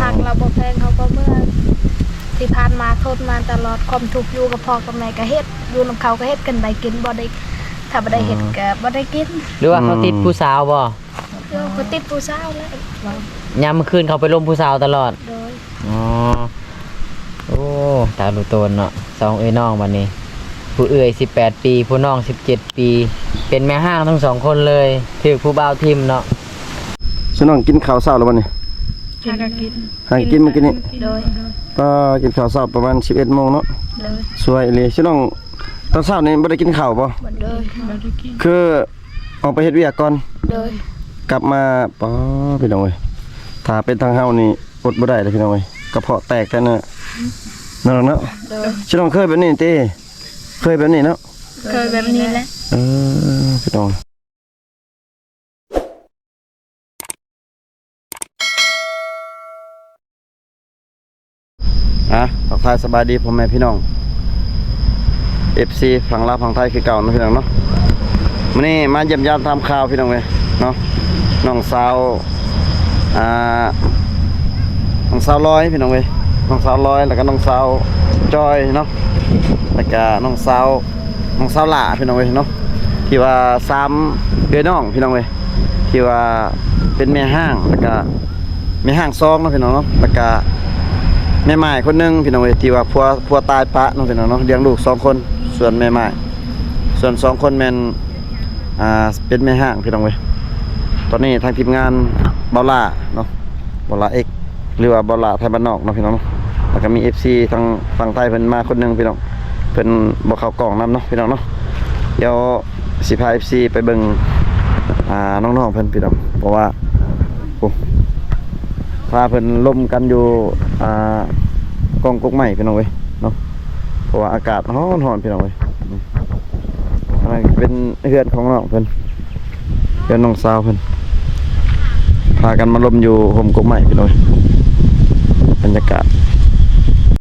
ຮັກລາວບໍ່ແພງເຮົາກໍເມືອ. ທີ່ຜ່ານມາທົນມາຕະຫຼອດ ຄວາມທຸກຢູ່ກັບພໍ່ກັບແມ່ກໍເຮັດ ຢູ່ນຳເຂົາກໍເຮັດ ຄັນໄດ້ກິນບໍ່ໄດ້ ຖ້າບໍ່ໄດ້ເຮັດກໍບໍ່ໄດ້ກິນ. ຫຼືວ່າເຂົາຕິດຜູ້ສາວບໍ່? ເອີ ເຂົາຕິດຜູ້ສາວແລ້ວ. ຍາມມື້ຄືນເຂົາໄປລົມຜູ້ສາວຕະຫຼອດ? ໂດຍ. ອໍ ໂອ້ ຕາລຸໂຕນເນາະ ສອງເອື້ອຍນ້ອງບັດນີ້ ຜູ້ເອື້ອຍສິບແປດປີ ຜູ້ນ້ອງສິບເຈັດປີ ເປັນແມ່ຮ້າງທັງສອງຄົນເລີຍ ຖືກຜູ້ບ່າວຖິ້ມເນາະ. ສະໜອງກິນເຂົ້າເຊົ້າແລ້ວບໍ່ນີ້? ຫາກໍກິນ ຫາກິນມື້ກີ້ນີ້. ໂດຍ. ກໍກິນເຂົ້າເຊົ້າປະມານສິບເອັດໂມງເນາະ. ໂດຍ. ສວຍອີ່ຫຼີ. ສະໜອງຕອນເຊົ້ານີ້ບໍ່ໄດ້ກິນເຂົ້າບໍ່? ໂດຍ. ຄື ອອກໄປເຮັດວຽກກ່ອນ. ໂດຍ. ກັບມາ ປາ ພີ່ນ້ອງເອີຍ ຖ້າເປັນທາງເຮົານີ້ອົດບໍ່ໄດ້ເດ້ພີ່ນ້ອງເອີຍ ກະເພາະແຕກແທ້ນະ ເນາະ ເນາະ. ໂດຍ. ຊິນ້ອງເຄີຍແບບນີ້ຕິ? ເຄີຍແບບນີ້ເນາະ? ເຄີຍແບບນີ້ແຫຼະ. ເອີ ພີ່ນ້ອງ. ອ່ະ ທັກທາຍສະບາຍດີພໍ່ແມ່ພີ່ນ້ອງ ເອັຟຊີ ຝັ່ງລາວຝັ່ງໄທຄືເກົ່າເນາະ ພີ່ນ້ອງເນາະ. ມື້ນີ້ມາຢ້ຽມຢາມຖາມຂ່າວພີ່ນ້ອງເອີຍເນາະ ນ້ອງສາວ ອ່າ ນ້ອງສາວລອຍພີ່ນ້ອງເອີຍ ນ້ອງສາວລອຍ ແລ້ວກໍນ້ອງສາວຈອຍເນາະ ແລ້ວກໍນ້ອງສາວ ນ້ອງສາວຫຼ້າພີ່ນ້ອງເອີຍເນາະ ທີ່ວ່າສາມເອື້ອຍນ້ອງພີ່ນ້ອງເອີຍ ທີ່ວ່າເປັນແມ່ຮ້າງ ແລ້ວກໍ ແມ່ຮ້າງສອງເນາະພີ່ນ້ອງເນາະ ແລ້ວກະແມ່ໝ້າຍຄົນໜຶ່ງພີ່ນ້ອງເອີຍ ທີ່ວ່າຜົວ ຜົວຕາຍປະເນາະພີ່ນ້ອງເນາະ ລ້ຽງລູກສອງຄົນ ສ່ວນແມ່ໝ້າຍ ສ່ວນສອງຄົນແມ່ນ ອ່າ ເປັນແມ່ຮ້າງພີ່ນ້ອງເອີຍ. ຕອນນີ້ທາງທີມງານເບົາຫຼ້າເນາະ ເບົາຫຼ້າເອັກ ຫຼືວ່າເບົາຫຼ້າໄທບ້ານນອກເນາະພີ່ນ້ອງເນາະ ແລ້ວກະມີເອັຟຊີທາງຝັ່ງໄທເພິ່ນມາຄົນໜຶ່ງພີ່ນ້ອງ ເພິ່ນບໍ່ເຂົ້າກ້ອງນຳເນາະພີ່ນ້ອງເນາະ ດຽວ ຊິພາເອັຟຊີໄປເບິ່ງ ອ່າ ນ້ອງໆເພິ່ນພີ່ນ້ອງ ເພາະວ່າ ໂອ້ ພາເພິ່ນລົມກັນຢູ່ ອ່າ ກອງກົກໄມ້ພີ່ນ້ອງເອີຍເນາະ ເພາະວ່າອາກາດຮ້ອນໆ ພີ່ນ້ອງເອີຍ. ອັນນັ້ນເປັນເຮືອນຂອງນ້ອງເພິ່ນ ເຮືອນນ້ອງສາວເພິ່ນ ພາກັນມາລົມຢູ່ຮົ່ມກົກໄມ້ພີ່ນ້ອງເອີຍ ບັນຍາກາດ.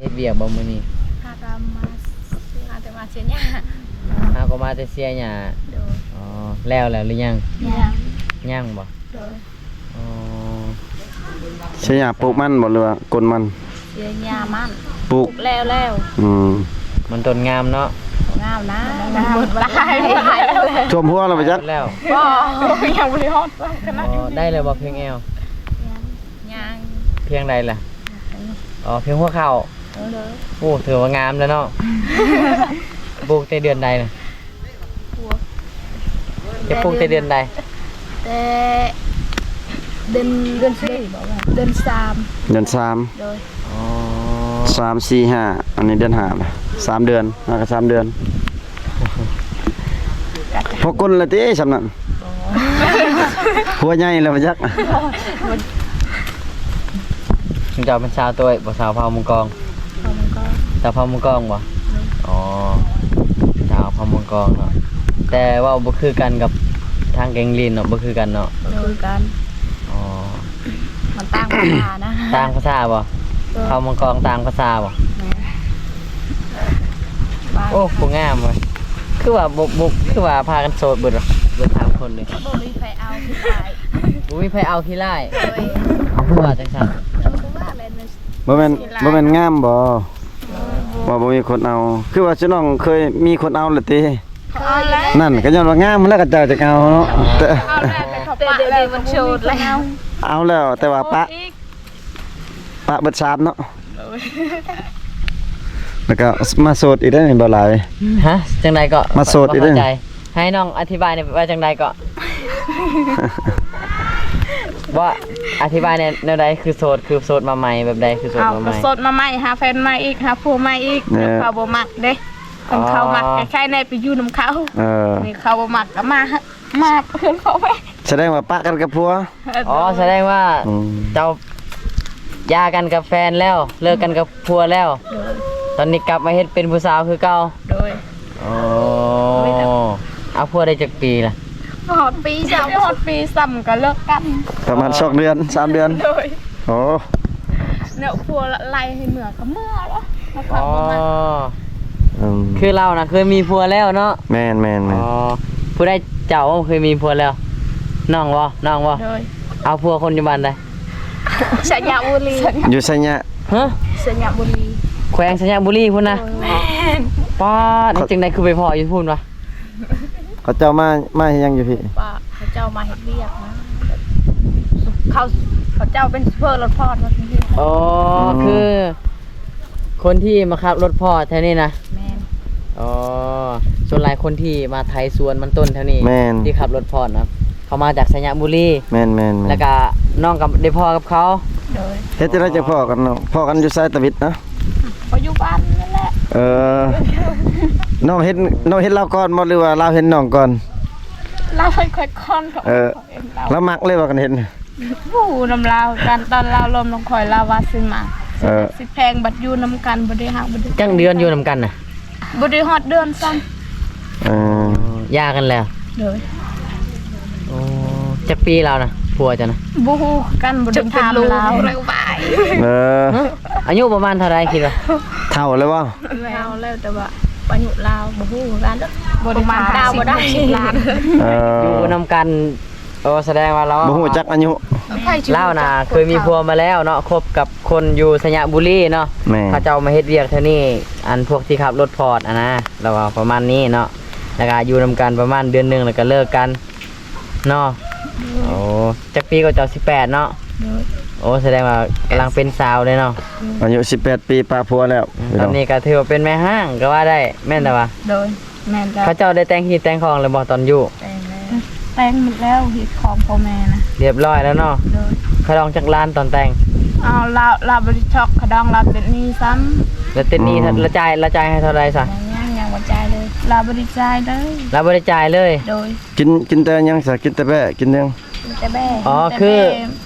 ເຮັດວຽກບໍ່ມື້ນີ້? ຫາກໍມາ ຫາແຕ່ມາເສຍຫຍ້າ. ຫາກໍມາແຕ່ເສຍຫຍ້າ. ໂດຍ. ອໍ ແລ້ວແລ້ວຫຼືຍັງ? ຍັງ. ຍັງບໍ່? ໂດຍ. ອໍ ເສຍຫຍ້າປູກມັນບໍ່ ຫຼືວ່າກົນມັນ? ເສຍຫຍ້າມັນ ປູກແລ້ວແລ້ວ. ອືມ ມັນຕົ້ນງາມເນາະ. ງາມນະ ມັນໝົດຫຼາຍ ຖ້ວມຫົວແລ້ວບໍ່ຈັກ. ແລ້ວ ບໍ່ ຍັງບໍ່ໄດ້ຮອດຂະໜາດ. ອໍ ໄດ້ແລ້ວບໍ່ເພງແອວ? ຍັງ. ຍັງ. ພຽງໃດລະ? ອໍ ພຽງຫົວເຂົ່າ. ໂອ້ ຖືວ່າງາມແລ້ວເນາະ ປູກແຕ່ເດືອນໃດນະ? ຈະປູກແຕ່ເດືອນໃດ? ແຕ່ເດືອນ ເດືອນສີ່ບໍ່? ເດືອນສາມ. ເດືອນສາມ. ໂດຍ. ອໍ ສາມ ສີ່ ຫ້າ ອັນນີ້ເດືອນຫ້າລະ ສາມເດືອນ ຫາກໍສາມເດືອນ. ພໍກົນລະຕິຊ່ຳນັ້ນ? ບໍ່ ຜົວໃຫຍ່ລະບໍ່ຈັກ. ເຈົ້າເປັນຊາວໂຕ້ຍບໍ່? ຊາວເຜົ່າມົງກອງ. ເຜົ່າມົງກອງ. ຊາວເຜົ່າມົງກອງບໍ່? ໂດຍ. ອໍ ຊາວເຜົ່າມົງກອງເນາະ ແຕ່ເວົ້າບໍ່ຄືກັນກັບທາງແກງລີນເນາະ ບໍ່ຄືກັນເນາະ. ບໍ່ຄືກັນ. ອໍ ມັນຕ່າງພາສານະ. ຕ່າງພາສາບໍ່? ເອີ ເຜົ່າມັງກອງຕ່າງພາສາບໍ່? ແມ່ນ. ໂອ້ ຜູ້ງາມເວີຍ ຄືວ່າບໍ່ ບໍ່ ຄືວ່າພາກັນໂສດເບິດຫວະ ເບິດສາມຄົນນີ້? ບໍ່ມີໃຜເອົາຂີ້ລ້າຍ. ບໍ່ມີໃຜເອົາຂີ້ລ້າຍ. ໂດຍ. ເອົາ ຄືວ່າຈັ່ງຊັ້ນ? ເອີ ຄືວ່າແຫຼະ. ບໍ່ແມ່ນ ບໍ່ແມ່ນງາມບໍ່? ເອີ ວ່າບໍ່ມີຄົນເອົາ. ຄືວ່າເຈົ້ານ້ອງເຄີຍມີຄົນເອົາແລ້ວຕິ? ເອົາແລ້ວ. ນັ້ນກໍຍ້ອນວ່າງາມແລ້ວ ເຂົາເຈົ້າຈຶ່ງເອົາເນາະ. ເອີ ແຕ່ ເອົາແລ້ວ ແຕ່ເຂົາປະແລ້ວ ເອົາແລ້ວ ແຕ່ວ່າປະ ປະເບິດສາມເນາະ. ໂດຍ. ແລ້ວກໍມາໂສດອີກໄດ້ນີ້ບໍ່ຫຼາຍ. ຮະ? ຈັ່ງໃດເກາະ? ມາໂສດອີກໄດ້. ໃຫ້ນ້ອງອະທິບາຍແດ່ວ່າຈັ່ງໃດເກາະ? ບໍ່ ອະທິບາຍແນວ ແນວໃດ ຄືໂສດ ຄືໂສດມາໃໝ່ ແບບໃດ ຄືໂສດມາໃໝ່? ເອົາ ກໍໂສດມາໃໝ່ ຫາແຟນໃໝ່ອີກ ຫາຜົວໃໝ່ອີກ. ເອີ ເຂົາບໍ່ມັກເດ້. ຄັນເຂົາມັກ ອໍ ກໍໃຄແນ່ໄປຢູ່ນຳເຂົາ. ເອີ ນີ້ເຂົາບໍ່ມັກກໍມາ ມາເພື່ອນເຂົາໄປ. ສະແດງວ່າປະກັນກັບຜົວ. ອໍ ສະແດງວ່າ ອືມ ເຈົ້າຢ່າກັນກັບແຟນແລ້ວ ເລີກກັນກັບຜົວແລ້ວ. ໂດຍ. ຕອນນີ້ກັບມາເຮັດເປັນຜູ້ສາວຄືເກົ່າ. ໂດຍ. ອໍ ເອົາຜົວໄດ້ຈັກປີລະ? ຮອດປີຊ້ຳ ຮອດປີຊ້ຳກໍເລີກກັນ. ປະມານສອງເດືອນ ສາມເດືອນ. ໂດຍ. ໂອ້ ແນວຜົວໄລ່ໃຫ້ເມືອກໍເມືອແລ້ວ. ອໍ ອືມ ຄືລາວນະເຄີຍມີຜົວແລ້ວເນາະ. ແມ່ນໆໆ. ອໍ ຜູ້ໃດ ເຈົ້າເຄີຍມີຜົວແລ້ວ? ນ້ອງບໍ່? ນ້ອງບໍ່? ໂດຍ. ເອົາຜົວຄົນຢູ່ບ້ານໃດ? ໄຊຍະບູລີ. ຢູ່ໄຊຍະ. ຮະ? ໄຊຍະບູລີ. ແຂວງໄຊຍະບູລີພຸ້ນນະ? ໂດຍ. ແມ່ນ. ປາດ ຈັ່ງໃດຄືໄປພໍ້ຢູ່ພຸ້ນວະ? ເຂົາເຈົ້າມາ ມາເຮັດຫຍັງຢູ່ພີ້? ວ່າເຂົາເຈົ້າມາເຮັດວຽກນະ ເຂົາ ເຂົາເຈົ້າເປັນໂຊເຟີລົດຟອດວ່າຊັ້ນ. ອໍ ອືມ ຄືຄົນທີ່ມາຂັບລົດຟອດແຖວນີ້ນະ? ແມ່ນ. ອໍ ສ່ວນຫຼາຍຄົນທີ່ມາໄຖສວນມັນຕົ້ນແຖວນີ້ ແມ່ນ ທີ່ຂັບລົດຟອດນະ ເຂົາມາຈາກໄຊຍະບູລີ. ແມ່ນໆໆ. ແລ້ວກະນ້ອງກໍໄດ້ພໍ້ກັບເຂົາ. ໂດຍ. ເຮັດຈັ່ງໃດຈັ່ງພໍ້ກັນນ້ອງ? ພໍ້ກັນຢູ່ໃສ ຕາວິດນະ? ພໍ້ຢູ່ບ້ານນັ້ນແຫຼະ. ເອີ ນ້ອງເຫັນ ນ້ອງເຫັນລາວກ່ອນບໍ່ ຫຼືວ່າລາວເຫັນນ້ອງກ່ອນ? ລາວເຫັນຂ້ອຍກ່ອນ. ເອີ ເຫັນລາວ ລາວມັກເລີຍວ່າກັນເຫັນ. ບໍ່ຮູ້ນຳລາວກັນ ຕອນລາວລົມນຳຂ້ອຍ ລາວວ່າຊິມັກ ເອີ ຊິແພງ ບັດຢູ່ນຳກັນບໍ່ໄດ້ຮັກບໍ່ໄດ້. ຈັກເດືອນຢູ່ນຳກັນນະ? ບໍ່ໄດ້ຮອດເດືອນຊ້ຳ. ເອີ ຢ່າກັນແລ້ວ. ໂດຍ. ໂອ້ ຈັກປີລາວນະ ຜົວເຈົ້ານະ? ບໍ່ຮູ້ຄືກັນ ບໍ່ໄດ້ຖາມລາວ. ເອີ ອາຍຸປະມານເທົ່າໃດຄິດວ່າ? ເຖົ້າແລ້ວບໍ່? ເຖົ້າແລ້ວ ແຕ່ວ່າອາຍຸລາວບໍ່ຮູ້ຄືກັນ ປະມານຫ້າສິບ ຫົກສິບລ້ານ. ເອີ ຢູ່ນຳກັນ. ໂອ້ ສະແດງວ່າລາວບໍ່ຮູ້ຈັກອາຍຸ. ລາວນະເຄີຍມີຜົວມາແລ້ວເນາະ ຄົບກັບຄົນຢູ່ໄຊຍະບູລີເນາະ. ແມ່ນ. ເຂົາເຈົ້າມາເຮັດວຽກແຖວນີ້ ອັນພວກທີ່ຂັບລົດຟອດຫັ້ນນະ ລາວເວົ້າປະມານນີ້ເນາະ. ແລ້ວກະຢູ່ນຳກັນປະມານເດືອນໜຶ່ງ ແລ້ວກະເລີກກັນເນາະ. ໂອ້ ຈັກປີກໍເຈົ້າ? ສິບແປດເນາະ. ໂດຍ. ໂອ້ ສະແດງວ່າກຳລັງເປັນສາວເລີຍເນາະ. ອາຍຸສິບແປດປີປະຜົວແລ້ວ. ອືມ ຕອນນີ້ກໍຖືວ່າເປັນແມ່ຮ້າງກໍວ່າໄດ້ ແມ່ນແລ້ວວະ? ໂດຍ. ແມ່ນແລ້ວ. ເຂົາເຈົ້າໄດ້ແຕ່ງທີ່ແຕ່ງຂອງແລ້ວບໍ່ຕອນຢູ່? ແຕ່ງແລ້ວ. ແຕ່ງໝົດແລ້ວ ເຮັດຂອງພໍ່ແມ່ນະ ຮຽບຮ້ອຍແລ້ວເນາະ. ໂດຍ. ຂະດອງຈັກລ້ານຕອນແຕ່ງ? ເອົາ ລາວ ລາວບໍ່ໄດ້ຊອກຂະດອງ ລາວຕິດໜີ້ຊ້ຳ. ລາວຕິດໜີ້. ອືມ. ລາວຈ່າຍ ລາວຈ່າຍໃຫ້ເທົ່າໃດຊະ? ຍັງ ຍັງ ຍັງບໍ່ຈ່າຍເລີຍ. ລາວບໍ່ໄດ້ຈ່າຍເລີຍ. ລາວບໍ່ໄດ້ຈ່າຍເລີຍ? ໂດຍ. ກິນ ກິນແຕ່ຫຍັງຊະ? ກິນແຕ່ແບ້ ກິນຫຍັງ? ແຕ່ແບ້. ອໍ ແຕ່ແບ້ ຄື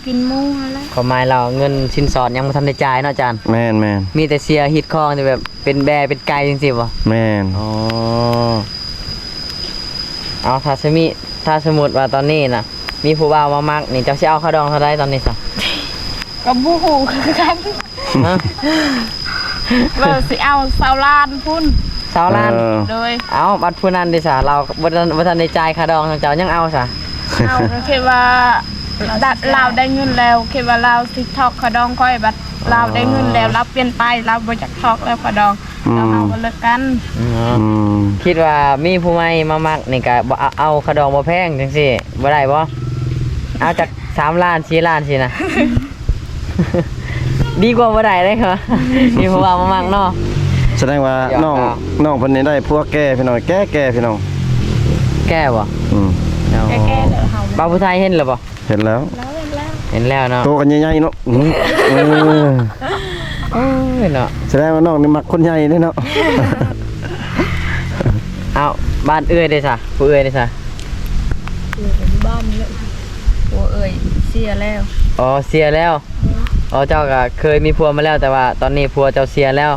ກິນໝູຫັ້ນແຫຼະ. ຄວາມໝາຍລາວເງິນສິນສອດຍັງບໍ່ທັນໄດ້ຈ່າຍເນາະອາຈານ. ແມ່ນໆ. ມີແຕ່ເສຍຮີດຄອງທີ່ແບບເປັນແບ້ເປັນໄກ່ຈັ່ງຊີ້ບໍ່? ແມ່ນ. ອໍ ເອົາ ຖ້າສະມິ ຖ້າສົມມຸດວ່າຕອນນີ້ນະ ມີຜູ້ບ່າວມາມັກນີ້ ເຈົ້າຊິເອົາຄ່າດອງເທົ່າໃດຕອນນີ້ຊະ? ກໍບໍ່ຮູ້ຄືກັນ. ຮະ? ວ່າຊິເອົາຊາວລ້ານພຸ້ນ. ຊາວລ້ານ? ເອີ. ໂດຍ. ເອົາ ບັດຜູ້ນັ້ນເດຊະ? ລາວບໍ່ທັນ ບໍ່ທັນໄດ້ຈ່າຍຄ່າດອງນຳເຈົ້າ ຍັງເອົາຊະ? ເອົາ ກໍຄິດວ່າ ລາວໄດ້ເງິນແລ້ວ ຄິດວ່າລາວຊິຊອກຄ່າດອງຂ້ອຍ ບັດລາວໄດ້ເງິນແລ້ວ ລາວປ່ຽນໄປ ລາວບໍ່ຢາກຊອກແລ້ວຄ່າດອງ. ອືມ. ລາວເຮົາກໍເລີກກັນ. ອືມ. ຄິດວ່າມີຜູ້ໃໝ່ມາມັກນີ້ກະບໍ່ ເອົາ ເອົາຄ່າດອງບໍ່ແພງຈັ່ງຊີ້ ບໍ່ໄດ້ບໍ່? ເອົາຈັກສາມລ້ານ ສີ່ລ້ານຊີ້ນະ. ດີກວ່າບໍ່ໄດ້ເດ້ ມີຜູ້ບ່າວມາມັກເນາະ. ສະແດງວ່າ ຢອກ ນ້ອງ ນ້ອງເພິ່ນນີ້ໄດ້ຜົວແກ່ພີ່ນ້ອງ ແກ່ໆ ພີ່ນ້ອງ. ແກ່ບໍ່? ອືມ. ແກ່ໆ ເລີຍເຮົາ. ບ່າວຜູ້ໄທເຫັນແລ້ວບໍ່? ເຫັນແລ້ວ ເຫັນແລ້ວເນາະ. ໂຕກັນໃຫຍ່ໆ ເນາະ. ອືມ ເອີ ໂອ້ຍເນາະ ສະແດງວ່ານ້ອງນີ້ມັກຄົນໃຫຍ່ເດ້ເນາະ. ເອົ້າ ບ້ານເອື້ອຍເດຊະ? ຜູ້ເອື້ອຍເດຊະ? ຢູ່ບ້ານນີ້ແຫຼະ ຜົວເອື້ອຍເສຍແລ້ວ. ອໍ ເສຍແລ້ວ. ອໍ ເຈົ້າກໍເຄີຍມີຜົວມາແລ້ວ ແຕ່ວ່າຕອນນີ້ຜົວເຈົ້າເສຍແລ້ວ.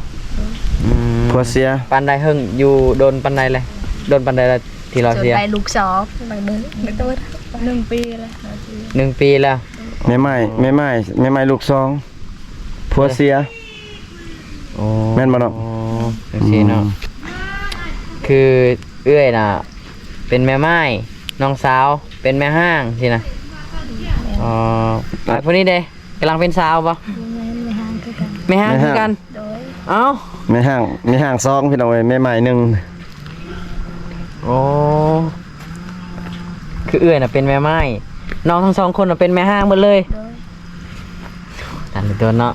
ອືມ. ຜົວເສຍ ປານໃດ? ເຫິງ ຢູ່ດົນປານໃດແລ້ວ? ດົນປານໃດແລ້ວທີ່ລາວເສຍ? ໄດ້ລູກສອງ ໜຶ່ງປີແລ້ວ. ໜຶ່ງປີແລ້ວ. ແມ່ໝ້າຍ ແມ່ໝ້າຍ ແມ່ໝ້າຍລູກສອງ ຜົວເສຍ. ໂອ້ ແມ່ນບໍ່ນ້ອງ? ອໍ ຈັ່ງຊີ້ເນາະ. ອືມ. ຄືເອື້ອຍນະເປັນແມ່ໝ້າຍ ນ້ອງສາວເປັນແມ່ຮ້າງຊີ້ນະ. ແມ່ນ. ອໍ ແລ້ວຜູ້ນີ້ເດ ກຳລັງເປັນສາວບໍ່? ແມ່ນ ແມ່ຮ້າງຄືກັນ. ແມ່ຮ້າງຄືກັນ? ໂດຍ. ເອົ້າ ແມ່ຮ້າງ ແມ່ຮ້າງສອງ ພີ່ນ້ອງເອີຍ ແມ່ໝ້າຍໜຶ່ງ. ໂອ້ ຄືເອື້ອຍນະເປັນແມ່ໝ້າຍ ນ້ອງທັງສອງຄົນນະເປັນແມ່ຮ້າງເບິດເລີຍ. ໂດຍ. ຕາມຕົວເນາະ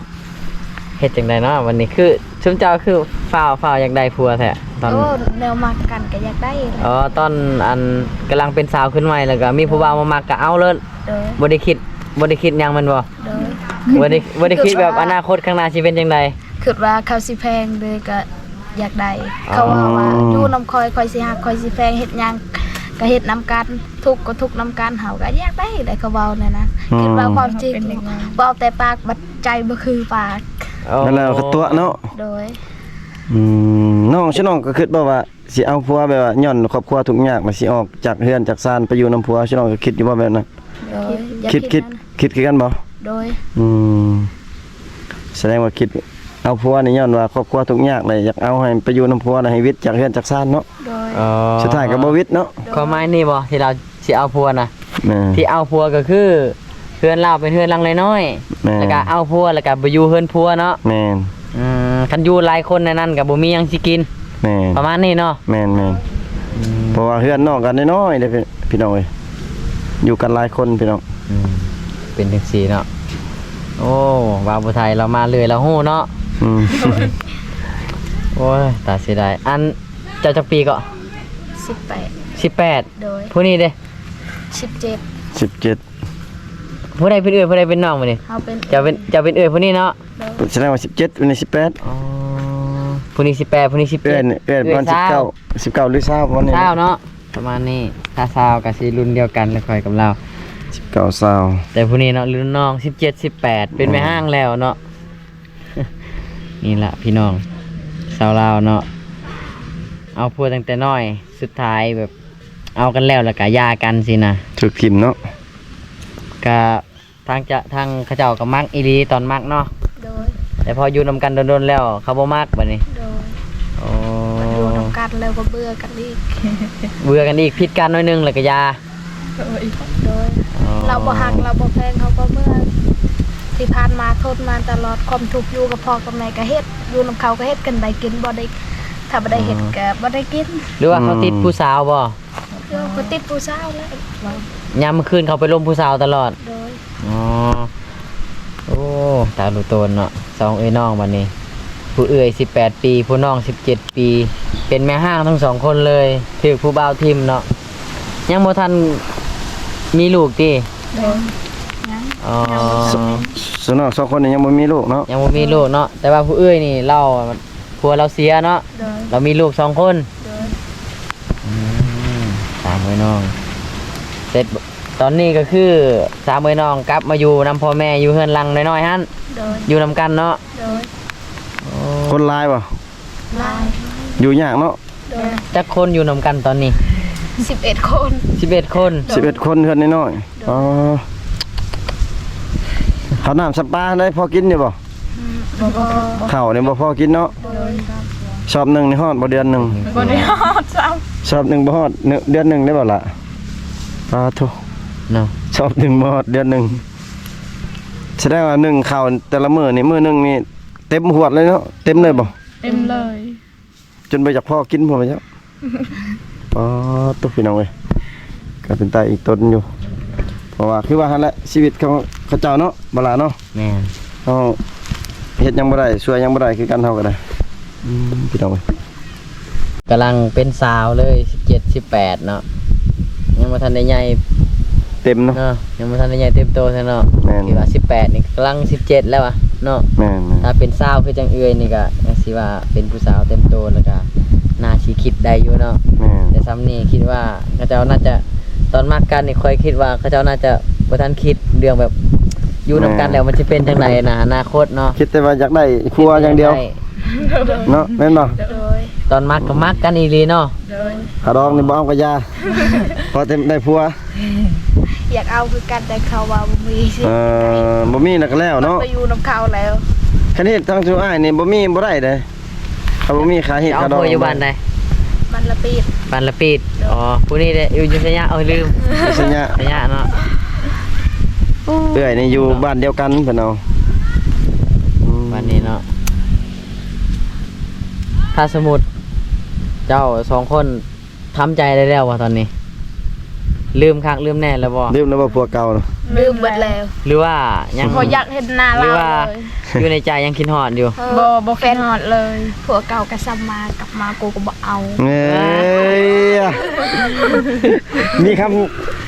ເຮັດຈັ່ງໃດເນາະ ວັນນີ້ຄືຊຸມເຈົ້າຄືຟ້າວ ຟ້າວຢາກໄດ້ຜົວແທ້ຕອນ? ໂອ້ ແນວມັກກັນກໍຢາກໄດ້. ອໍ ຕອນອັນກຳລັງເປັນສາວຂຶ້ນໃໝ່ ແລ້ວກໍມີຜູ້ບ່າວມາມັກກໍເອົາເລີຍ. ໂດຍ. ບໍ່ໄດ້ຄິດ ບໍ່ໄດ້ຄິດຫຍັງແມ່ນບໍ່? ໂດຍ. ບໍ່ໄດ້ ບໍ່ໄດ້ຄິດແບບອະນາຄົດຂ້າງໜ້າຊິເປັນຈັ່ງໃດ? ຄິດວ່າເຂົາຊິແພງເລີຍກໍຢາກໄດ້. ອໍ ເຂົາເວົ້າວ່າ ຢູ່ນຳຂ້ອຍ ຂ້ອຍຊິຮັກ ຂ້ອຍຊິແພງ ເຮັດຫຍັງກໍເຮັດນຳກັນ ທຸກກໍທຸກນຳກັນ ເຮົາກໍຢາກໄດ້ ແລ້ວເຂົາເວົ້າແນວນັ້ນ. ອືມ. ຄິດວ່າຄວາມຈິງ ເວົ້າແຕ່ປາກ ບັດໃຈບໍ່ຄືປາກ. ອໍ ແມ່ນແລ້ວ ກໍຕົວະເນາະ. ໂດຍ. ອືມ. ນ້ອງ ຊະນ້ອງກໍຄິດບໍ່ວ່າ ຊິເອົາຜົວແບບວ່າຍ້ອນຄອບຄົວທຸກຍາກ ແລ້ວຊິອອກຈາກເຮືອນຈາກຊານໄປຢູ່ນຳຜົວ ຊະນ້ອງກໍຄິດຢູ່ບໍ່ແບບນັ້ນ? ໂດຍ. ຄິດ ຄິດ ຄິດຄືກັນບໍ່? ໂດຍ. ອືມ. ສະແດງວ່າຄິດເອົາຜົວນີ້ຍ້ອນວ່າຄອບຄົວທຸກຍາກ ແລ້ວຢາກເອົາໃຫ້ໄປຢູ່ນຳຜົວ ແລ້ວໃຫ້ຫວິດຈາກເຮືອນຈາກຊານເນາະ. ໂດຍ. ອໍ ສຸດທ້າຍກໍບໍ່ຫວິດເນາະ. ໂດຍ. ຄວາມໝາຍນີ້ບໍ່ ທີ່ລາວຊິເອົາຜົວນະ? ແມ່ນ. ທີ່ເອົາຜົວກໍຄື ເຮືອນລາວເປັນເຮືອນຫຼັງນ້ອຍໆ ແມ່ນ ແລ້ວກະເອົາຜົວ ແລ້ວກະໄປຢູ່ເຮືອນຜົວເນາະ ແມ່ນ ອືມ ຄັນຢູ່ຫຼາຍຄົນໃນນັ້ນກະບໍ່ມີຫຍັງຊິກິນ ແມ່ນ ປະມານນີ້ເນາະ ແມ່ນໆ ອືມ ເພາະວ່າເຮືອນນ້ອງກະນ້ອຍໆເດ້ພີ່ນ້ອງເອີຍ ຢູ່ກັນຫຼາຍຄົນພີ່ນ້ອງ ອືມ ເປັນຈັ່ງຊີ້ເນາະ ໂອ້ ບ່າວຜູ້ໄທລາວມາເລື້ອຍລາວຮູ້ເນາະ ອືມ ໂອ້ຍ ຕາເສຍດາຍ ອັນ ເຈົ້າຈັກປີເກາະ? ສິບແປດ ສິບແປດ ໂດຍ ຜູ້ນີ້ເດ? ສິບເຈັດ ສິບເຈັດ ຜູ້ໃດເປັນເອື້ອຍ ຜູ້ໃດເປັນນ້ອງບັດນີ້? ເຮົາເປັນ ເຈົ້າເປັນ ເຈົ້າເປັນເອື້ອຍຜູ້ນີ້ເນາະ? ໂດຍ ສະແດງວ່າສິບເຈັດ ຜູ້ນີ້ສິບແປດ ອໍ ຜູ້ນີ້ສິບແປດ ຜູ້ນີ້ສິບເຈັດ ເອື້ອຍ ເອື້ອຍ ປະມານສິບເກົ້າ ສິບເກົ້າ ຫຼື ຊາວ ປະມານນີ້ ຊາວເນາະ ປະມານນີ້ ຖ້າຊາວກະຊິລຸ້ນດຽວກັນແຫຼະຂ້ອຍກັບລາວ ສິບເກົ້າ ຊາວ ແຕ່ຜູ້ນີ້ເນາະ ລຸ້ນນ້ອງ ສິບເຈັດ ສິບແປດ ເປັນແມ່ຮ້າງແລ້ວເນາະ. ນີ້ລະພີ່ນ້ອງ ຊາວລາວເນາະ ເອົາຜົວຕັ້ງແຕ່ນ້ອຍ ສຸດທ້າຍແບບເອົາກັນແລ້ວ ແລ້ວກະຢ່າກັນຊີ້ນະ ຖືກຖິ້ມເນາະ ກະທາງຈະ ທາງເຂົາເຈົ້າກະມັກອີ່ຫຼີຕອນມັກເນາະ ໂດຍ ແຕ່ພໍຢູ່ນຳກັນດົນໆແລ້ວ ເຂົາບໍ່ມັກບັດນີ້ ໂດຍ ໂອ້ ຢູ່ນຳກັນແລ້ວກໍເບື່ອກັນອີກ ເບື່ອກັນອີກ ຜິດກັນໜ້ອຍໜຶ່ງແລ້ວກະຢ່າ ໂດຍ ໂດຍ ອໍ ລາວບໍ່ຮັກລາວບໍ່ແພງເຮົາກໍເມືອ ທີ່ຜ່ານມາທົນມາຕະຫຼອດຄວາມທຸກ ຢູ່ກັບພໍ່ກັບແມ່ກໍເຮັດ ຢູ່ນຳເຂົາກໍເຮັດ ຄັນໄດ້ກິນບໍ່ໄດ້ ຖ້າບໍ່ໄດ້ເຮັດ ອໍ ກໍບໍ່ໄດ້ກິນ ຫຼືວ່າເຂົາຕິດ ອືມ ຜູ້ສາວບໍ່? ເອີ ເຂົາຕິດຜູ້ສາວແລ້ວ ຍາມມື້ຄືນເຂົາໄປລົມຜູ້ສາວຕະຫຼອດ ໂດຍ ອໍ ໂອ້ ຕາລຸໂຕນເນາະ ສອງເອື້ອຍນ້ອງບັດນີ້ ຜູ້ເອື້ອຍສິບແປດປີ ຜູ້ນ້ອງສິບເຈັດປີ ເປັນແມ່ຮ້າງທັງສອງຄົນເລີຍ ຖືກຜູ້ບ່າວຖິ້ມເນາະ ຍັງບໍ່ທັນມີລູກຕິ? ໂດຍ ຍັງ ອໍ ຍັງບໍ່ທັນມີ ສ- ສ່ວນນ້ອງສອງຄົນນີ້ຍັງບໍ່ມີລູກເນາະ ຍັງບໍ່ມີລູກເນາະ ແຕ່ວ່າຜູ້ເອື້ອຍນີ້ລາວ ຜົວລາວເສຍເນາະ ໂດຍ ລາວມີລູກສອງຄົນ ໂດຍ ອືມ ສາມເອື້ອຍນ້ອງ ເສັດ ຕອນນີ້ກໍຄືສາມເອື້ອຍນ້ອງກັບມາຢູ່ນຳພໍ່ແມ່ ຢູ່ເຮືອນຫຼັງນ້ອຍໆຫັ້ນ ໂດຍ ຢູ່ນຳກັນເນາະ ໂດຍ ໂອ້ ຄົນຫຼາຍບໍ່? ຫຼາຍ ຢູ່ຍາກເນາະ ໂດຍ ຈັກຄົນຢູ່ນຳກັນຕອນນີ້? ສິບເອັດຄົນ ສິບເອັດຄົນ ໂດຍ ສິບເອັດຄົນ ເຮືອນນ້ອຍໆ ອໍ ເຂົ້ານ້ຳສຳປາໄດ້ພໍກິນຢູ່ບໍ່? ອືມ ບໍ່ພໍ ເຂົ້ານີ້ບໍ່ພໍກິນເນາະ ໂດຍ ຊອບໜຶ່ງນີ້ຮອດບໍ່ເດືອນໜຶ່ງ? ບໍ່ໄດ້ຮອດຊ້ຳ ຊອບໜຶ່ງບໍ່ຮອດ ເດືອນໜຶ່ງໄດ້ບໍ່ລະ? ປາໂທ້ ເນາະ ຊອບໜຶ່ງບໍ່ຮອດເດືອນໜຶ່ງ ສະແດງວ່າໜຶ່ງເຂົ້າແຕ່ລະມື້ນີ້ ມື້ໜຶ່ງນີ້ເຕັມຫວດເລີຍເນາະ ເຕັມເລີຍບໍ່? ເຕັມເລີຍ ຈົນບໍ່ຢາກພໍກິນພຸ້ນແຫຼະເຈົ້າ ອໍ ໂທ້ ພີ່ນ້ອງເອີຍ ກໍເປັນຕາອີຕົນຢູ່ ເພາະວ່າຄືວ່າຫັ້ນແຫຼະ ຊີວິດຂອງເຂົາເຈົ້າເນາະ ບໍ່ຫຼາເນາະ ແມ່ນ ເຮົາເຮັດຫຍັງບໍ່ໄດ້ ຊ່ວຍຫຍັງບໍ່ໄດ້ຄືກັນ ເຮົາກໍໄດ້ ອືມ ພີ່ນ້ອງເອີຍ ກຳລັງເປັນສາວເລີຍ ສິບເຈັດ ສິບແປດເນາະ ຍັງບໍ່ທັນໄດ້ໃຫຍ່ເຕັມເນາະ ເນາະ ຍັງບໍ່ທັນໄດ້ໃຫຍ່ເຕັມໂຕຊັ້ນເນາະ ແມ່ນ ທີ່ວ່າສິບແປດນີ້ກຳລັງສິບເຈັດແລ້ວອະເນາະ ແມ່ນໆ ຖ້າເປັນສາວຄືຈັ່ງເອື້ອຍນີ້ກະຍັງຊິວ່າເປັນຜູ້ສາວເຕັມໂຕ ແລ້ວກະໜ້າຊິຄິດໄດ້ຢູ່ເນາະ ແມ່ນ ແຕ່ສ່ຳນີ້ຄິດວ່າເຂົາເຈົ້າໜ້າຈະ ຕອນມັກກັນນີ້ຂ້ອຍຄິດວ່າເຂົາເຈົ້າໜ້າຈະບໍ່ທັນຄິດເລື່ອງແບບຢູ່ນຳກັນ ແມ່ນ ແລ້ວມັນຊິເປັນຈັ່ງໃດນະ ອະນາຄົດເນາະ ຄິດແຕ່ວ່າຢາກໄດ້ຜົວຢ່າງດຽວ ຢາກໄດ້ ເນາະ ແມ່ນບໍ່? ໂດຍ ຕອນມັກກໍມັກກັນອີ່ຫຼີເນາະ ໂດຍ ຄ່າດອງນີ້ບໍ່ເອົາກໍຢ່າ ພໍແຕ່ໄດ້ຜົວ ຢາກເອົາຄືກັນ ແຕ່ເຂົາວ່າບໍ່ມີ ເອີ ບໍ່ມີແລ້ວກໍແລ້ວເນາະ ໄປຢູ່ນຳເຂົາແລ້ວ ຄັນເຮັດທາງຊຸອ້າຍນີ້ບໍ່ມີບໍ່ໄດ້ເດ້ ຄັນບໍ່ມີຄ່າຮີດຄ່າດອງ ເອົາຜົວຢູ່ບ້ານໃດ? ບ້ານລະປີດ ບ້ານລະປີດ ອໍ ຜູ້ນີ້ເດ້ ຢູ່ ຢູ່ໄຊຍະ ໂອ້ຍ ລືມ ໄຊຍະ ໄຊຍະເນາະ ເອື້ອຍນີ້ຢູ່ບ້ານດຽວກັນເພິ່ນເອົາ ອືມ ບ້ານນີ້ເນາະ ຖ້າສົມມຸດເຈົ້າສອງຄົນ ທຳໃຈໄດ້ແລ້ວບໍ່ຕອນນີ້? ລືມຄັກລືມແນ່ແລ້ວບໍ່? ລືມແລ້ວບໍ່ຜົວເກົ່ານະ? ລືມເບິດແລ້ວ ຫຼືວ່າຍັງ ບໍ່ຢາກເຫັນໜ້າລາວເລີຍ ຢູ່ໃນໃຈຍັງຄິດຮອດຢູ່? ເອີ ບໍ່ ບໍ່ຄິດຮອດເລີຍ ຜົວເກົ່າກໍຊ້ຳມາ ກັບມາກູກໍບໍ່ເອົາ ເອີຍ ມີຄຳ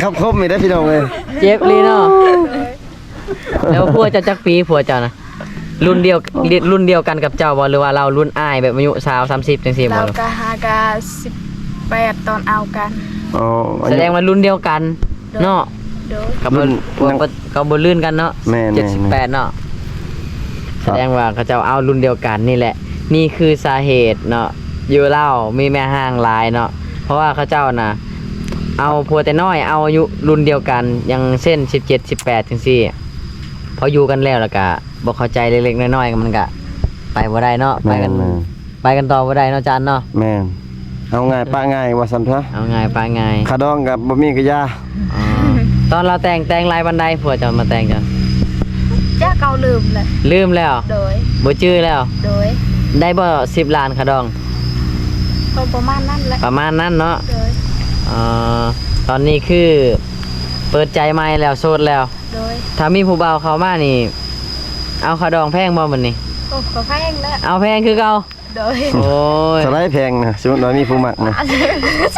ຄຳຄົມອີກເດ້ພີ່ນ້ອງເອີຍ ເຈັບອີ່ຫຼີເນາະ ແລ້ວຜົວເຈົ້າຈັກປີ ຜົວເຈົ້ານະ? ລຸ້ນດຽວ ລຸ້ນດຽວກັນກັບເຈົ້າບໍ່ ຫຼືວ່າລາວລຸ້ນອ້າຍ ແບບອາຍຸຊາວ ສາມສິບ ຈັ່ງຊີ້ບໍ່? ລາວກະຫາກະສິບແປດຕອນເອົາກັນ ອໍ ສະແດງວ່າລຸ້ນດຽວກັນ ໂດຍ ເນາະ ໂດຍ ກະບໍ່ ລຸ້ນ ກະບໍ່ ກະບໍ່ລື່ນກັນເນາະ ແມ່ນໆໆ ເຈັດສິບແປດເນາະ ສະແດງວ່າເຂົາເຈົ້າເອົາລຸ້ນດຽວກັນນີ້ແຫຼະ ນີ້ຄືສາເຫດເນາະ ຢູ່ລາວມີແມ່ຮ້າງຫຼາຍເນາະ ເພາະວ່າເຂົາເຈົ້ານະ ເອົາຜົວແຕ່ນ້ອຍ ເອົາອາຍຸລຸ້ນດຽວກັນ ຢ່າງເຊັ່ນ ສິບເຈັດ ສິບແປດ ຈັ່ງຊີ້ ພໍຢູ່ກັນແລ້ວ ແລ້ວກະບໍ່ເຂົ້າໃຈເລັກໆນ້ອຍໆ ມັນກະໄປບໍ່ໄດ້ເນາະ ໄປກັນ ແມ່ນໆ ໄປກັນຕໍ່ບໍ່ໄດ້ເນາະ ຈານເນາະ ແມ່ນ ເອົາງ່າຍປະງ່າຍວ່າຊັ້ນຊະ ເອົາງ່າຍປະງ່າຍ ຄ່າດອງກະບໍ່ມີກະຢ່າ ອໍ ຕອນລາວແຕ່ງ ແຕ່ງຫຼາຍປານໃດ ຜົວເຈົ້າມາແຕ່ງເຈົ້າ? ຈັກ ເຮົາລືມແລ້ວ ລືມແລ້ວ ໂດຍ ບໍ່ຈື່ແລ້ວ ໂດຍ ໄດ້ບໍ່ ສິບລ້ານຄ່າດອງ? ກໍປະມານນັ້ນແຫຼະ ປະມານນັ້ນເນາະ ໂດຍ ເອີ ຕອນນີ້ຄືເປີດໃຈໃໝ່ແລ້ວ ໂສດແລ້ວ ໂດຍ ຖ້າມີຜູ້ບ່າວເຂົ້າມານີ້ ເອົາຄ່າດອງແພງບໍ່ມື້ນີ້? ໂອ້ ກໍແພງແຫຼະ ເອົາແພງຄືເກົ່າ ໂດຍ ໂອ້ຍ ເທົ່າໃດແພງນະ? ສົມມຸດວ່າມີຜູ້ມັກນະ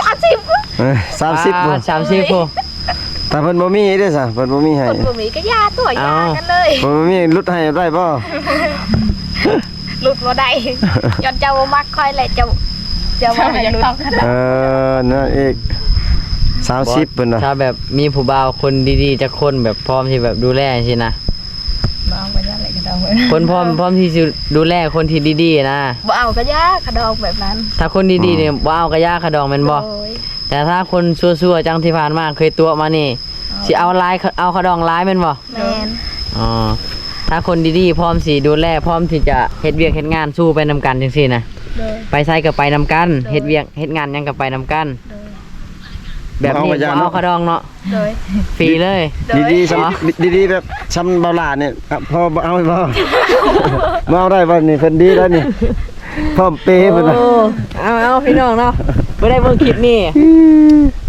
ສາມສິບ ເອີ ສາມສິບ ອ່າ ພຸ້ນ ສາມສິບ ພຸ້ນ ຖ້າເພິ່ນບໍ່ມີເດ້ຊະ? ເພິ່ນບໍ່ມີໃຫ້ ເພິ່ນບໍ່ມີກໍຢ່າຕົວະ ຢ່າກັນເລີຍ ເພິ່ນບໍ່ມີຫຼຸດໃຫ້ໄດ້ບໍ່? ຫຼຸດບໍ່ໄດ້ ຍ້ອນເຈົ້າບໍ່ມັກຂ້ອຍແຫຼະ ເຈົ້າ ເຈົ້າວ່າໃຫ້ຫຼຸດ ເອີ ນັ້ນອີກ ສາມສິບ ເພິ່ນວ່າ ຖ້າແບບມີຜູ້ບ່າວຄົນດີໆຈັກຄົນ ແບບພ້ອມທີ່ແບບດູແລຈັ່ງຊີ້ນະ ບໍ່ເອົາກໍຢ່າແຫຼະ ກໍເອົາ ຄົນພ້ອມ ພ້ອມທີ່ຊິດູແລຄົນທີ່ດີໆນະ ບໍ່ເອົາກໍຢ່າ ຄ່າດອງແບບນັ້ນ ຖ້າຄົນດີໆນີ້ ອືມ ບໍ່ເອົາກໍຢ່າ ຄ່າດອງແມ່ນບໍ່? ໂດຍ ແຕ່ຖ້າຄົນຊົ່ວໆ ຈັ່ງທີ່ຜ່ານມາເຄີຍຕົວະມານີ້ ເອົາ ຊິເອົາຫຼາຍ ເອົາຄ່າດອງຫຼາຍແມ່ນບໍ່? ແມ່ນ ອໍ ຖ້າຄົນດີໆ ພ້ອມຊິດູແລ ພ້ອມທີ່ຈະເຮັດວຽກເຮັດງານ ສູ້ໄປນຳກັນຈັ່ງຊີ້ນະ ໂດຍ ໄປໃສກໍໄປນຳກັນ ໂດຍ ເຮັດວຽກເຮັດງານຫຍັງກໍໄປນຳກັນ ໂດຍ ແບບນີ້ບໍ່ເອົາຄ່າດອງເນາະ ໂດຍ ຟຣີເລີຍ ໂດຍ ດີໆ ສ່ຳ ອໍ ດີໆ ແບບສ່ຳເບົາຫຼ້ານີ້ ພໍເອົາບໍ່? ບໍ່ເອົາໄດ້ບໍ່ນີ້? ເພິ່ນດີແລ້ວນີ້ ພ້ອມເປເພິ່ນນະ ໂອ້ ເອົາໆ ພີ່ນ້ອງເນາະ ບໍ່ໄດ້ເບິ່ງຄລິບນີ້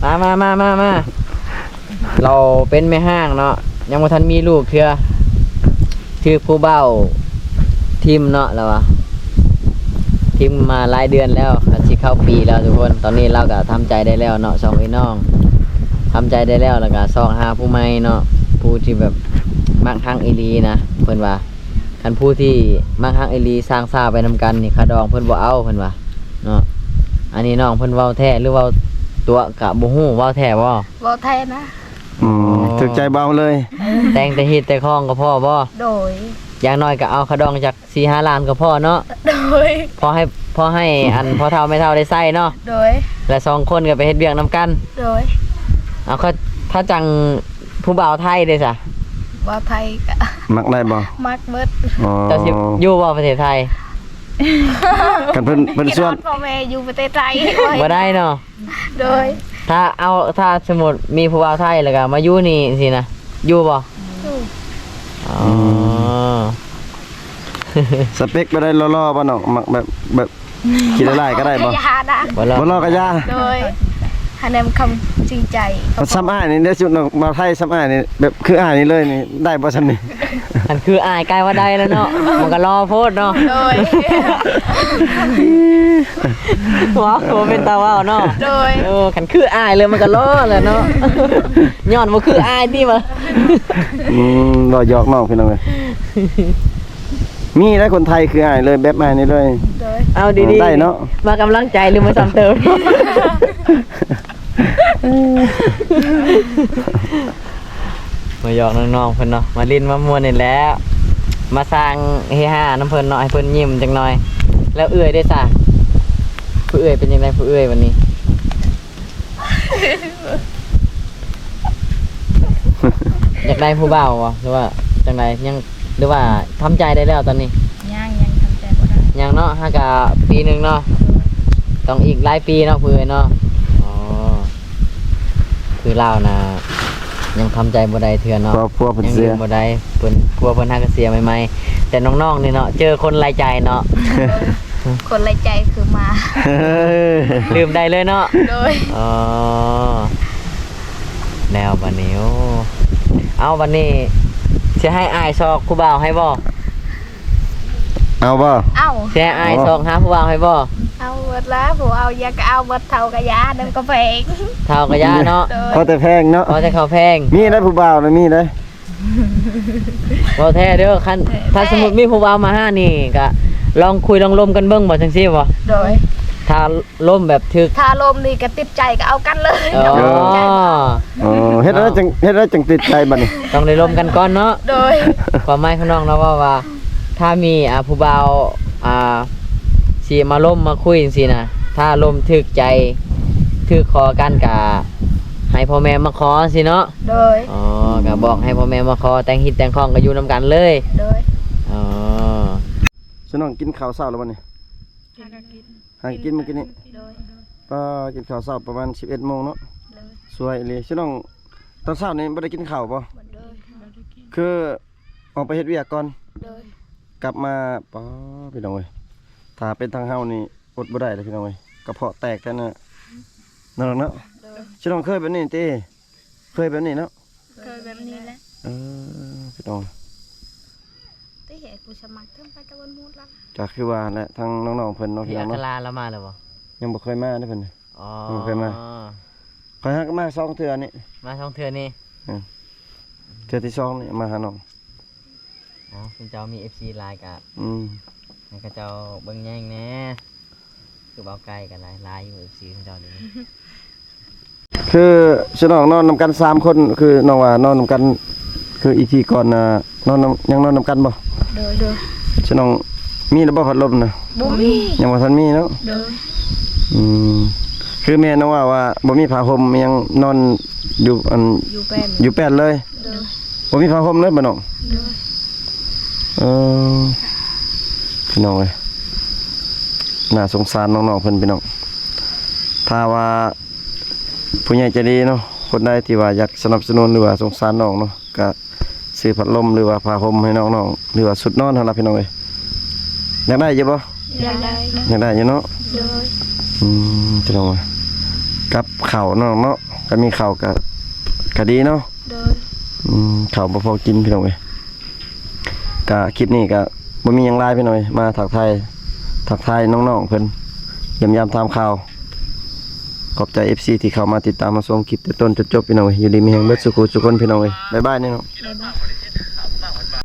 ມາໆ ມາ ມາ ມາ ລາວເປັນແມ່ຮ້າງເນາະ ຍັງບໍ່ທັນມີລູກເທື່ອ ຖືກຜູ້ບ່າວຖິ້ມເນາະ ລາວວ່າ ຖິ້ມມາຫຼາຍເດືອນແລ້ວ ກໍຊິເຂົ້າປີແລ້ວທຸກຄົນ ຕອນນີ້ລາວກໍທຳໃຈໄດ້ແລ້ວເນາະ ສອງພີ່ນ້ອງ ທຳໃຈໄດ້ແລ້ວ ແລ້ວກໍຊອກຫາຜູ້ໃໝ່ເນາະ ຜູ້ທີ່ແບບມັກຮັກອີ່ຫຼີນະ ເພິ່ນວ່າ ຄັນຜູ້ທີ່ມັກຮັກອີ່ຫຼີ ສ້າງສາໄປນຳກັນນີ້ ຄ່າດອງເພິ່ນບໍ່ເອົາ ເພິ່ນວ່າເນາະ ອັນນີ້ນ້ອງເພິ່ນເວົ້າແທ້ ຫຼືເວົ້າຕົວະ ກະບໍ່ຮູ້ ເວົ້າແທ້ບໍ່? ເວົ້າແທ້ນະ ອືມ ອໍ ຖືກໃຈບໍ່ເອົາເລີຍ ແຕ່ງແຕ່ຮີດແຕ່ຄອງກໍພໍບໍ່? ໂດຍ ຢ່າງໜ້ອຍກໍເອົາຄ່າດອງຈັກສີ່ຫ້າລ້ານກໍພໍເນາະ ໂດຍ ພໍໃຫ້ ພໍໃຫ້ອັນພໍ່ເຖົ້າແມ່ເຖົ້າໄດ້ໃຊ້ເນາະ ໂດຍ ແລະສອງຄົນກໍໄປເຮັດວຽກນຳກັນ ໂດຍ ເອົາ ຖ້າຈັ່ງຜູ້ບ່າວໄທເດ້ຊະ? ບ່າວໄທກໍມັກໄດ້ບໍ່? ມັກເບິດ ອໍ ເຈົ້າຊິຢູ່ບໍ່ປະເທດໄທ? ຄັນເພິ່ນ ເພິ່ນຊວນ ຄິດຮອດພໍ່ແມ່ຢູ່ປະເທດໄທ ບໍ່ໄດ້ເນາະ ໂດຍ ຖ້າເອົາ ຖ້າສົມມຸດມີຜູ້ບ່າວໄທແລ້ວກໍມາຢູ່ນີ້ຊີ້ນະ ຢູ່ບໍ່? ຢູ່ ອໍ ອືມ ສະເປັກບໍ່ໄດ້ຫຼໍ່ໆບໍ່ນ້ອງ? ມັກແບບ ແບບຂີ້ລ້າຍໆກໍໄດ້ບໍ່? ຢ່ານະ ບໍ່ຫຼໍ່ ບໍ່ຫຼໍ່ກໍຢ່າ ໂດຍ ໃຫ້ແນມຄຳຈິງໃຈ ມັນສ່ຳອ້າຍນີ້ເດ້ ຊຸດນ້ອງບ່າວໄທສ່ຳອ້າຍນີ້ ແບບຄືອ້າຍນີ້ເລີຍນີ້ ໄດ້ບໍ່ສ່ຳນີ້? ຄັນຄືອ້າຍກາຍວ່າໄດ້ແລ້ວເນາະ ມັນກໍຫຼໍ່ໂພດເນາະ ໂດຍ ວ້າວ ບໍ່ເປັນຕາເວົ້າເນາະ ໂດຍ ເອີ ຄັນຄືອ້າຍເລີຍມັນກໍຫຼໍ່ແລ້ວເນາະ ຍ້ອນບໍ່ຄືອ້າຍຕິວະ ອືມ ເວົ້າຫຍອກນ້ອງພີ່ນ້ອງເອີຍ ມີໄດ໋ຄົນໄທຄືອ້າຍເລີຍ ແບບອ້າຍນີ້ເລີຍ ໂດຍ ເອົາດີໆ ໄດ້ເນາະ ມາກຳລັງໃຈຫຼືມາຊ້ຳເຕີມ? ມາຫຍອກນ້ອງໆເພິ່ນເນາະ ມາຫຼິ້ນມາມ່ວນນີ້ແຫຼະ ມາສ້າງເຮຮານຳເພິ່ນເນາະ ໃຫ້ເພິ່ນຍິ້ມຈັກໜ່ອຍ ແລ້ວເອື້ອຍເດ້ຊະ? ຜູ້ເອື້ອຍເປັນຈັ່ງໃດ ຜູ້ເອື້ອຍບັດນີ້? ຢາກໄດ້ຜູ້ບ່າວບໍ່ ຫຼືວ່າຈັ່ງໃດ? ຍັງ ຫຼືວ່າທຳໃຈໄດ້ແລ້ວຕອນນີ້? ຍັງ ຍັງທຳໃຈບໍ່ໄດ້ ຍັງເນາະ ຫາກະປີໜຶ່ງເນາະ ຕ້ອງອີກຫຼາຍປີເນາະ ຜູ້ເອື້ອຍເນາະ ອໍ ຄືລາວນະ ຍັງທຳໃຈບໍ່ໄດ້ເທື່ອເນາະ ຄອບຄົວເພິ່ນເສຍ ຍັງລືມບໍ່ໄດ້ ເພິ່ນ ຜົວເພິ່ນຫາກະເສຍໃໝ່ໆ ແຕ່ນ້ອງໆນີ້ເນາະ ເຈີຄົນຫຼາຍໃຈເນາະ ຄົນຫຼາຍໃຈຄືໝາ ລືມໄດ້ເລີຍເນາະ ໂດຍ ອໍ ແລ້ວບັດນີ້ ໂອ້ ເອົາ ບັດນີ້ ຊິໃຫ້ອ້າຍຊອກຜູ້ບ່າວໃຫ້ບໍ່? ເອົາບໍ່? ເອົາ ຊິໃຫ້ອ້າຍຊອກຫາຜູ້ບ່າວໃຫ້ບໍ່? ເອົາເບິດລະ ຜູ້ເອົາ ຢາກກໍເອົາເບິດ ເຖົ້າກໍຢ່າ ນຳກໍແພງ ເຖົ້າກໍຢ່າເນາະ ໂດຍ ຂໍແຕ່ແພງເນາະ ຂໍແຕ່ເຂົາແພງ ມີໄດ໋ຜູ້ບ່າວນະ ມີໄດ໋ ເວົ້າແທ້ເດີ ຄັນ ຖ້າສົມມຸດມີຜູ້ບ່າວມາຫານີ້ ກະລອງຄຸຍລອງລົມກັນເບິ່ງບໍ່ ຈັ່ງຊີ້ບໍ່? ໂດຍ ຖ້າລົມແບບຖືກ ຖ້າລົມນີ້ກໍຕິດໃຈກໍເອົາກັນເລີຍ ອໍ ເນາະ ອໍ ເຮັດແນວໃດຈັ່ງ ເຮັດແນວໃດຈັ່ງຕິດໃຈບັດນີ້? ຕ້ອງໄດ້ລົມກັນກ່ອນເນາະ ໂດຍ ຄວາມໝາຍຂອງນ້ອງລາວເວົ້າວ່າ ຖ້າມີ ອ່າ ຜູ້ບ່າວ ອ່າ ຊິມາລົມມາຄຸຍຈັ່ງຊີ້ນະ ຖ້າລົມຖືກໃຈ ຖືກຄໍກັນ ກະໃຫ້ພໍ່ແມ່ມາຂໍຊີ້ເນາະ ໂດຍ ອໍ ກະບອກໃຫ້ພໍ່ແມ່ມາຂໍ ແຕ່ງຮີດແຕ່ງຄອງກໍຢູ່ນຳກັນເລີຍ ໂດຍ ອໍ ຊະນ້ອງກິນເຂົ້າເຊົ້າແລ້ວບໍ່ນີ້? ຫາກໍກິນ ຫາກິນມື້ກີ້ນີ້ ໂດຍ ປ້າ ກິນເຂົ້າເຊົ້າປະມານສິບເອັດໂມງເນາະ ໂດຍ ສວຍອີ່ຫຼີ ຊະນ້ອງ ຕອນເຊົ້ານີ້ບໍ່ໄດ້ກິນເຂົ້າບໍ່? ໂດຍ ຄືອອກໄປເຮັດວຽກກ່ອນ ໂດຍ ກັບມາ ປາ ພີ່ນ້ອງເອີຍ ຖ້າເປັນທາງເຮົານີ້ອົດບໍ່ໄດ້ເລີຍພີ່ນ້ອງເອີຍ ກະເພາະແຕກແທ້ນະ ນ້ອງເນາະ ໂດຍ ຊິນ້ອງເຄີຍແບບນີ້ຕິ? ເຄີຍແບບນີ້ເນາະ ເຄີຍແບບນີ້ແຫຼະ ເອີ ພີ່ນ້ອງ ຕິເຫດຜູ້ສະໝັກເຖິງໄປຕະວັນໝົດລະ ກະຄືວ່າແຫຼະ ທາງນ້ອງໆເພິ່ນເນາະ ທີ່ ພີ່ນ້ອງເນາະ ອັກຄະລາລາວມາແລ້ວບໍ່? ຍັງບໍ່ເຄີຍມາເດ້ເພິ່ນ ອໍ ຍັງບໍ່ເຄີຍມາ ຂ້ອຍຫາກະມາສອງເທື່ອນີ້ ມາສອງເທື່ອນີ້ ເອີ ເທື່ອທີສອງນີ້ມາຫານ້ອງ ເອົ້າ ເຂົາເຈົ້າມີເອັຟຊີຫຼາຍກະ ອືມ ໃຫ້ເຂົາເຈົ້າເບິ່ງແຍງແດ່ ຄືບ່າວໄກ່ກໍຫຼາຍ ຫຼາຍຢູ່ເອັຟຊີເຂົາເຈົ້ານີ້ ຄືຊິນ້ອງນອນນຳກັນສາມຄົນ ຄືນ້ອງວ່ານອນນຳກັນ ຄືອີພີກ່ອນນະ ນອນນຳ ຍັງນອນນຳກັນບໍ່? ໂດຍ ໂດຍ ຊິນ້ອງມີແລ້ວບໍ່ພັດລົມນະ? ບໍ່ມີ ຍັງບໍ່ທັນມີເນາະ ໂດຍ ອືມ ຄືແມ່ນ້ອງວ່າ ວ່າບໍ່ມີຜ້າຫົ່ມຫຍັງ ນອນຢູ່ອັນ ຢູ່ແປ້ນ ຢູ່ແປ້ນເລີຍ ໂດຍ ບໍ່ມີຜ້າຫົ່ມເລີຍບໍ່ນ້ອງ? ໂດຍ ເອີ ພີ່ນ້ອງເອີຍ ໜ້າສົງສານນ້ອງໆເພິ່ນພີ່ນ້ອງ ຖ້າວ່າຜູ້ໃຫຍ່ໃຈດີເນາະ ຄົນໃດທີ່ວ່າຢາກສະໜັບສະໜູນ ຫຼືວ່າສົງສານນ້ອງເນາະ ກະຊື້ພັດລົມ ຫຼືວ່າຜ້າຫົ່ມໃຫ້ນ້ອງໆ ຫຼືວ່າຊຸດນອນຫັ້ນລະພີ່ນ້ອງເອີຍ ຢາກໄດ້ຢູ່ບໍ່? ຢາກໄດ້ ຢາກໄດ້ຢູ່ເນາະ ໂດຍ ອືມ ພີ່ນ້ອງເອີຍ ກັບເຂົ້າເນາະ ເນາະ ກະມີເຂົ້າກະ ກະດີເນາະ ໂດຍ ອືມ ເຂົ້າບໍ່ພໍກິນພີ່ນ້ອງເອີຍ ກະຄລິບນີ້ກະບໍ່ມີຫຍັງຫຼາຍພີ່ນ້ອງເອີຍ ມາທັກທາຍ ທັກທາຍນ້ອງໆເພິ່ນ ຢ້ຽມຢາມຖາມຂ່າວ ຂອບໃຈເອັຟຊີທີ່ເຂົ້າມາຕິດຕາມຮັບຊົມຄລິບແຕ່ຕົ້ນຈົນຈົບພີ່ນ້ອງເອີຍ ຢູ່ດີມີແຮງເບິດສູ່ຜູ້ສູ່ຄົນພີ່ນ້ອງເອີຍ ບາຍບາຍເນາະ ບາຍບາຍ.